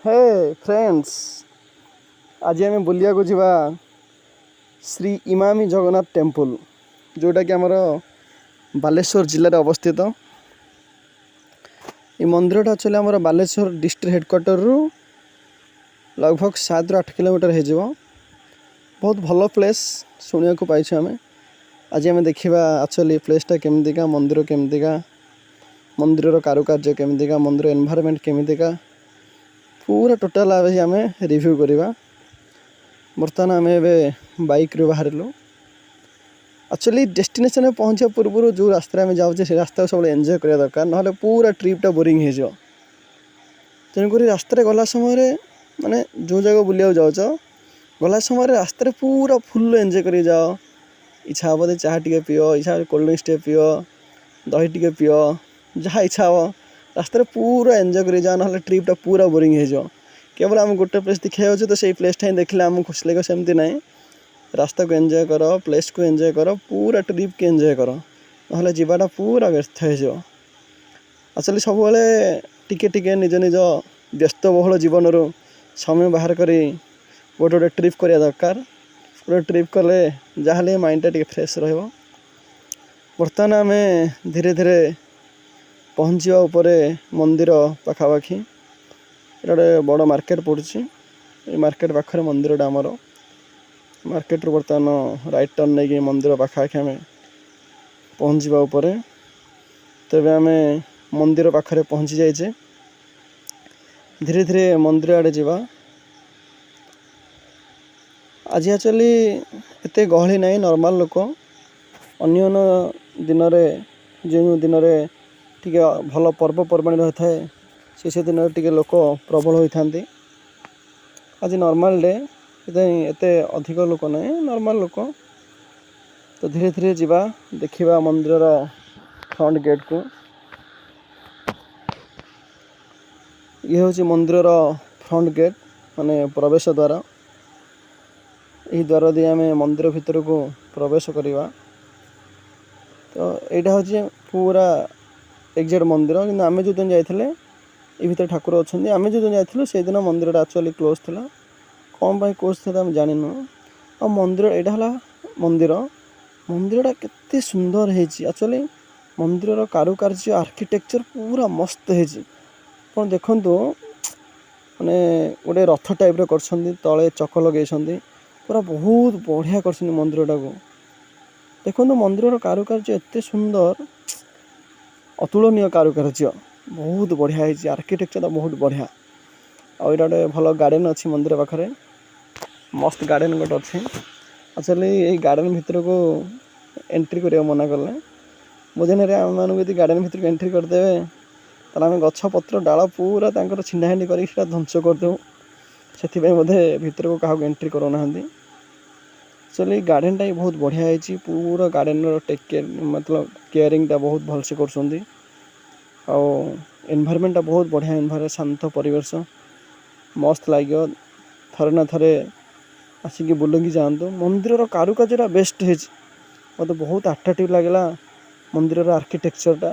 ହେ friends, ଆଜି ଆମେ ବୁଲିବାକୁ ଯିବା ଶ୍ରୀ ଇମାମି ଜଗନ୍ନାଥ ଟେମ୍ପଲ୍, ଯେଉଁଟାକି ଆମର ବାଲେଶ୍ୱର ଜିଲ୍ଲାରେ ଅବସ୍ଥିତ। ଏ ମନ୍ଦିରଟା ଆକ୍ଚୁଆଲି ଆମର ବାଲେଶ୍ୱର ଡିଷ୍ଟ୍ରିକ୍ଟ ହେଡ଼କ୍ୱାର୍ଟରରୁ ଲଗଭଗ 7ରୁ 8 କିଲୋମିଟର ହେଇଯିବ। ବହୁତ ଭଲ ପ୍ଲେସ୍ ଶୁଣିବାକୁ ପାଇଛୁ ଆମେ। ଆଜି ଆମେ ଦେଖିବା ଆକ୍ଚୁଆଲି ପ୍ଲେସ୍ଟା କେମିତିକା, ମନ୍ଦିର କେମିତିକା, ମନ୍ଦିରର କାରୁକାର୍ଯ୍ୟ କେମିତିକା, ମନ୍ଦିର ଏନଭାରମେଣ୍ଟ କେମିତିକା, ପୁରା ଟୋଟାଲ୍ ଆଜି ଆମେ ରିଭ୍ୟୁ କରିବା। ବର୍ତ୍ତମାନ ଆମେ ଏବେ ବାଇକ୍ରୁ ବାହାରିଲୁ। ଆକ୍ଚୁଆଲି ଡେଷ୍ଟିନେସନ୍ରେ ପହଞ୍ଚିବା ପୂର୍ବରୁ ଯେଉଁ ରାସ୍ତାରେ ଆମେ ଯାଉଛେ, ସେ ରାସ୍ତାକୁ ସବୁବେଳେ ଏନ୍ଜୟ କରିବା ଦରକାର, ନହେଲେ ପୁରା ଟ୍ରିପ୍ଟା ବୋରିଂ ହେଇଯିବ। ତେଣୁକରି ରାସ୍ତାରେ ଗଲା ସମୟରେ, ମାନେ ଯେଉଁ ଜାଗାକୁ ବୁଲିବାକୁ ଯାଉଛ, ଗଲା ସମୟରେ ରାସ୍ତାରେ ପୁରା ଫୁଲ୍ ଏନ୍ଜୟ କରିକି ଯାଅ। ଇଚ୍ଛା ହେବ ଯଦି ଚାହା ଟିକେ ପିଅ, ଇଚ୍ଛା ହେବ କୋଲ୍ଡ ଡ୍ରିଙ୍କସ୍ ଟିକେ ପିଅ, ଦହି ଟିକେ ପିଅ, ଯାହା ଇଚ୍ଛା ହେବ। ରାସ୍ତାରେ ପୁରା ଏନ୍ଜୟ କରିକି ଯାଅ, ନହେଲେ ଟ୍ରିପ୍ଟା ପୁରା ବୋରିଂ ହେଇଯିବ। କେବଳ ଆମେ ଗୋଟେ ପ୍ଲେସ୍ ଦେଖିବାକୁ ଯାଉଛେ ତ ସେଇ ପ୍ଲେସ୍ଟା ହିଁ ଦେଖିଲେ ଆମକୁ ଖୁସି ଲାଗିବ, ସେମିତି ନାହିଁ। ରାସ୍ତାକୁ ଏନ୍ଜୟ କର, ପ୍ଲେସ୍କୁ ଏନ୍ଜୟ କର, ପୁରା ଟ୍ରିପ୍କି ଏନ୍ଜୟ କର, ନହେଲେ ଯିବାଟା ପୁରା ବ୍ୟର୍ଥ ହେଇଯିବ। ଆକ୍ଚୁଆଲି ସବୁବେଳେ ଟିକେ ଟିକେ ନିଜ ନିଜ ବ୍ୟସ୍ତବହୁଳ ଜୀବନରୁ ସମୟ ବାହାର କରି ଗୋଟେ ଗୋଟେ ଟ୍ରିପ୍ କରିବା ଦରକାର। ଗୋଟେ ଟ୍ରିପ୍ କଲେ ଯାହାହେଲେ ମାଇଣ୍ଡଟା ଟିକେ ଫ୍ରେଶ୍ ରହିବ। ବର୍ତ୍ତମାନ ଆମେ ଧୀରେ ଧୀରେ ପହଞ୍ଚିବା ଉପରେ ମନ୍ଦିର ପାଖାପାଖି। ଏଇଟା ଗୋଟେ ବଡ଼ ମାର୍କେଟ ପଡ଼ୁଛି। ଏଇ ମାର୍କେଟ ପାଖରେ ମନ୍ଦିରଟା ଆମର। ମାର୍କେଟରୁ ବର୍ତ୍ତମାନ ରାଇଟ୍ ଟର୍ନ ନେଇକି ମନ୍ଦିର ପାଖାପାଖି ଆମେ ପହଞ୍ଚିବା ଉପରେ। ତେବେ ଆମେ ମନ୍ଦିର ପାଖରେ ପହଞ୍ଚି ଯାଇଛେ। ଧୀରେ ଧୀରେ ମନ୍ଦିର ଆଡ଼େ ଯିବା। ଆଜି ଆକ୍ଚୁଆଲି ଏତେ ଗହଳି ନାହିଁ, ନର୍ମାଲ୍ ଲୋକ। ଅନ୍ୟ ଅନ୍ୟ ଦିନରେ, ଯେଉଁ ଦିନରେ ଟିକେ ଭଲ ପର୍ବପର୍ବାଣି ରହିଥାଏ, ସେ ସେ ଦିନରେ ଟିକେ ଲୋକ ପ୍ରବଳ ହୋଇଥାନ୍ତି। ଆଜି ନର୍ମାଲ୍ ଡେ, ସେଥିପାଇଁ ଏତେ ଅଧିକ ଲୋକ ନାହିଁ, ନର୍ମାଲ୍ ଲୋକ। ତ ଧୀରେ ଧୀରେ ଯିବା, ଦେଖିବା ମନ୍ଦିରର ଫ୍ରଣ୍ଟ ଗେଟ୍କୁ। ଇଏ ହେଉଛି ମନ୍ଦିରର ଫ୍ରଣ୍ଟ ଗେଟ୍, ମାନେ ପ୍ରବେଶ ଦ୍ୱାର। ଏହି ଦ୍ୱାର ଦେଇ ଆମେ ମନ୍ଦିର ଭିତରକୁ ପ୍ରବେଶ କରିବା। ତ ଏଇଟା ହେଉଛି ପୁରା ଏକ୍ଜାକ୍ଟ ମନ୍ଦିର। କିନ୍ତୁ ଆମେ ଯେଉଁଦିନ ଯାଇଥିଲେ, ଏ ଭିତରେ ଠାକୁର ଅଛନ୍ତି। ଆମେ ଯେଉଁଦିନ ଯାଇଥିଲୁ, ସେଇଦିନ ମନ୍ଦିରଟା ଆକ୍ଚୁଆଲି କ୍ଲୋଜ୍ ଥିଲା। କ'ଣ ପାଇଁ କ୍ଲୋଜ୍ ଥିଲା, ଆମେ ଜାଣିନୁ। ଆଉ ମନ୍ଦିର, ଏଇଟା ହେଲା ମନ୍ଦିର। ମନ୍ଦିରଟା କେତେ ସୁନ୍ଦର ହେଇଛି। ଆକ୍ଚୁଆଲି ମନ୍ଦିରର କାରୁକାର୍ଯ୍ୟ, ଆର୍କିଟେକ୍ଚର ପୁରା ମସ୍ତ ହେଇଛି। ଆପଣ ଦେଖନ୍ତୁ, ମାନେ ଗୋଟେ ରଥ ଟାଇପ୍ର କରିଛନ୍ତି, ତଳେ ଚକ ଲଗେଇଛନ୍ତି, ପୁରା ବହୁତ ବଢ଼ିଆ କରିଛନ୍ତି ମନ୍ଦିରଟାକୁ। ଦେଖନ୍ତୁ, ମନ୍ଦିରର କାରୁକାର୍ଯ୍ୟ ଏତେ ସୁନ୍ଦର, ଅତୁଳନୀୟ କାରୁକାର୍ଯ୍ୟ, ବହୁତ ବଢ଼ିଆ ହେଇଛି। ଆର୍କିଟେକ୍ଚରଟା ବହୁତ ବଢ଼ିଆ। ଆଉ ଏଇଟା ଗୋଟେ ଭଲ ଗାର୍ଡ଼େନ୍ ଅଛି ମନ୍ଦିର ପାଖରେ, ମସ୍ତ ଗାର୍ଡ଼େନ୍ ଗୋଟେ ଅଛି। ଆକ୍ଚୁଆଲି ଏଇ ଗାର୍ଡ଼େନ୍ ଭିତରକୁ ଏଣ୍ଟ୍ରି କରିବାକୁ ମନା କଲେ। ମୋ ଜାଣିବାରେ ଆମମାନଙ୍କୁ ଯଦି ଗାର୍ଡ଼େନ୍ ଭିତରକୁ ଏଣ୍ଟ୍ରି କରିଦେବେ, ତାହେଲେ ଆମେ ଗଛ ପତ୍ର ଡାଳ ପୁରା ତାଙ୍କର ଛିଣ୍ଡାଛିଣ୍ଡି କରିକି ସେଇଟା ଧ୍ୱଂସ କରିଦେବୁ। ସେଥିପାଇଁ ବୋଧେ ଭିତରକୁ କାହାକୁ ଏଣ୍ଟ୍ରି କରାଉନାହାନ୍ତି। ଆକ୍ଚୁଆଲି ଗାର୍ଡ଼େନଟା ବି ବହୁତ ବଢ଼ିଆ ହେଇଛି। ପୁରା ଗାର୍ଡ଼େନର ଟେକ୍ କେୟାର, ମତଲବ କେୟାରିଂଟା ବହୁତ ଭଲସେ କରୁଛନ୍ତି। ଆଉ ଏନଭାରମେଣ୍ଟଟା ବହୁତ ବଢ଼ିଆ ଏନଭାରମେଣ୍ଟ, ଶାନ୍ତ ପରିବେଶ, ମସ୍ତ ଲାଗିବ। ଥରେ ନା ଥରେ ଆସିକି ବୁଲିକି ଯାଆନ୍ତୁ। ମନ୍ଦିରର କାରୁକାର୍ଯ୍ୟଟା ବେଷ୍ଟ ହେଇଛି। ମୋତେ ବହୁତ ଆଟ୍ରାକ୍ଟିଭ୍ ଲାଗିଲା ମନ୍ଦିରର ଆର୍କିଟେକ୍ଚରଟା।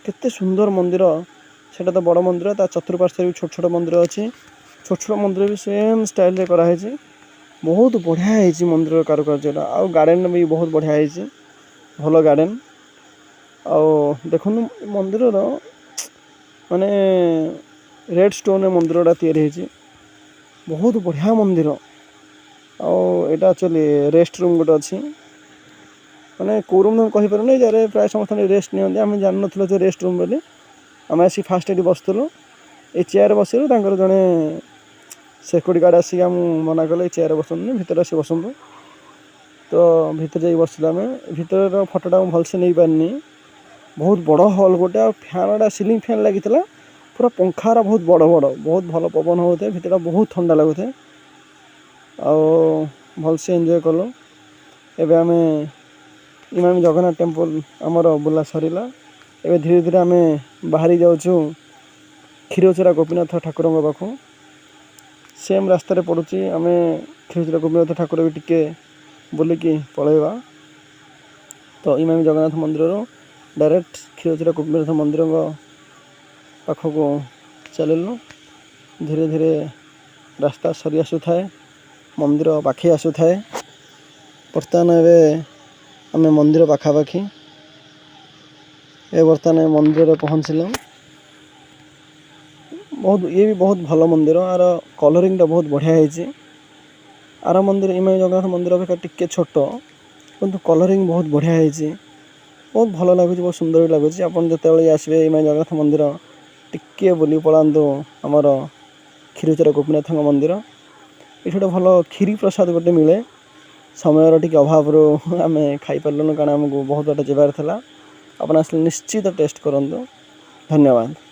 କେତେ ସୁନ୍ଦର ମନ୍ଦିର! ସେଇଟା ତ ବଡ଼ ମନ୍ଦିର, ତା ଚତୁଃପାର୍ଶ୍ୱରେ ବି ଛୋଟ ଛୋଟ ମନ୍ଦିର ଅଛି। ଛୋଟ ଛୋଟ ମନ୍ଦିର ବି ସେମ୍ ଷ୍ଟାଇଲରେ କରାହେଇଛି। ବହୁତ ବଢ଼ିଆ ହେଇଛି ମନ୍ଦିରର କାରୁକାର୍ଯ୍ୟଟା। ଆଉ ଗାର୍ଡ଼େନ ବି ବହୁତ ବଢ଼ିଆ ହେଇଛି, ଭଲ ଗାର୍ଡ଼େନ। ଆଉ ଦେଖନ୍ତୁ, ମନ୍ଦିରର ମାନେ ରେଡ଼୍ ଷ୍ଟୋନରେ ମନ୍ଦିରଟା ତିଆରି ହେଇଛି। ବହୁତ ବଢ଼ିଆ ମନ୍ଦିର। ଆଉ ଏଇଟା ଆକ୍ଚୁଆଲି ରେଷ୍ଟ ରୁମ୍ ଗୋଟେ ଅଛି। ମାନେ କେଉଁ ରୁମ୍ ମୁଁ କହିପାରୁନି। ଏ ଜାଗାରେ ପ୍ରାୟ ସମସ୍ତେ ରେଷ୍ଟ ନିଅନ୍ତି। ଆମେ ଜାଣିନଥିଲୁ ଯେ ରେଷ୍ଟ ରୁମ୍ ବୋଲି। ଆମେ ଆସିକି ଫାଷ୍ଟ ଏଠି ବସିଥିଲୁ, ଏଇ ଚେୟାରରେ ବସିଲୁ। ତାଙ୍କର ଜଣେ ସିକ୍ୟୁରିଟି ଗାର୍ଡ଼ ଆସିକି ଆମକୁ ମନା କଲେ, ଏଇ ଚେୟାରରେ ବସନ୍ତୁନି, ଭିତରେ ଆସି ବସନ୍ତୁ। ତ ଭିତରେ ଯାଇକି ବସିଲୁ ଆମେ। ଭିତରର ଫଟୋଟା ମୁଁ ଭଲସେ ନେଇପାରିନି। ବହୁତ ବଡ଼ ହଲ୍ ଗୋଟେ। ଆଉ ଫ୍ୟାନ୍ଟା ସିଲିଂ ଫ୍ୟାନ୍ ଲାଗିଥିଲା ପୁରା। ପଙ୍ଖାରା ବହୁତ ବଡ଼ ବଡ଼, ବହୁତ ଭଲ ପବନ ହେଉଥାଏ। ଭିତରଟା ବହୁତ ଥଣ୍ଡା ଲାଗୁଥାଏ। ଆଉ ଭଲସେ ଏନ୍ଜୟ କଲୁ। ଏବେ ଆମେ ଇମାମି ଜଗନ୍ନାଥ ଟେମ୍ପଲ୍ ଆମର ବୁଲା ସରିଲା। ଏବେ ଧୀରେ ଧୀରେ ଆମେ ବାହାରି ଯାଉଛୁ କ୍ଷୀରଚୋରା ଗୋପୀନାଥ ଠାକୁରଙ୍କ ପାଖକୁ। ସେମ୍ ରାସ୍ତାରେ ପଡ଼ୁଛି। ଆମେ କ୍ଷୀରଚୋରା ଗୋପୀନାଥ ଠାକୁର ବି ଟିକେ ବୁଲିକି ପଳେଇବା। ତ ଇମାମି ଜଗନ୍ନାଥ ମନ୍ଦିରରୁ ଡାଇରେକ୍ଟ କ୍ଷୀରଚୋରା ଗୋପୀନାଥ ମନ୍ଦିରଙ୍କ ପାଖକୁ ଚାଲିଲୁ। ଧୀରେ ଧୀରେ ରାସ୍ତା ସରି ଆସୁଥାଏ, ମନ୍ଦିର ପାଖେଇ ଆସୁଥାଏ। ବର୍ତ୍ତମାନ ଏବେ ଆମେ ମନ୍ଦିର ପାଖାପାଖି। ଏ ବର୍ତ୍ତମାନ ମନ୍ଦିରରେ ପହଞ୍ଚିଲୁ। ବହୁତ ଇଏ ବି ବହୁତ ଭଲ ମନ୍ଦିର। ଆର କଲରିଂଟା ବହୁତ ବଢ଼ିଆ ହେଇଛି। ଆର ମନ୍ଦିର, ଇମାମି ଜଗନ୍ନାଥ ମନ୍ଦିର ଅପେକ୍ଷା ଟିକେ ଛୋଟ, କିନ୍ତୁ କଲରିଂ ବହୁତ ବଢ଼ିଆ ହେଇଛି। ବହୁତ ଭଲ ଲାଗୁଛି, ବହୁତ ସୁନ୍ଦର ବି ଲାଗୁଛି। ଆପଣ ଯେତେବେଳେ ଆସିବେ ଇମାମି ଜଗନ୍ନାଥ ମନ୍ଦିର, ଟିକିଏ ବୁଲି ପଳାନ୍ତୁ ଆମର କ୍ଷୀରଚୋରା ଗୋପୀନାଥଙ୍କ ମନ୍ଦିର। ଏଠି ଗୋଟେ ଭଲ କ୍ଷୀରି ପ୍ରସାଦ ଗୋଟେ ମିଳେ। ସମୟର ଟିକେ ଅଭାବରୁ ଆମେ ଖାଇପାରିଲୁନୁ, କାରଣ ଆମକୁ ବହୁତ ବାଟ ଯିବାର ଥିଲା। ଆପଣ ଆସିଲେ ନିଶ୍ଚିତ ଟେଷ୍ଟ କରନ୍ତୁ। ଧନ୍ୟବାଦ।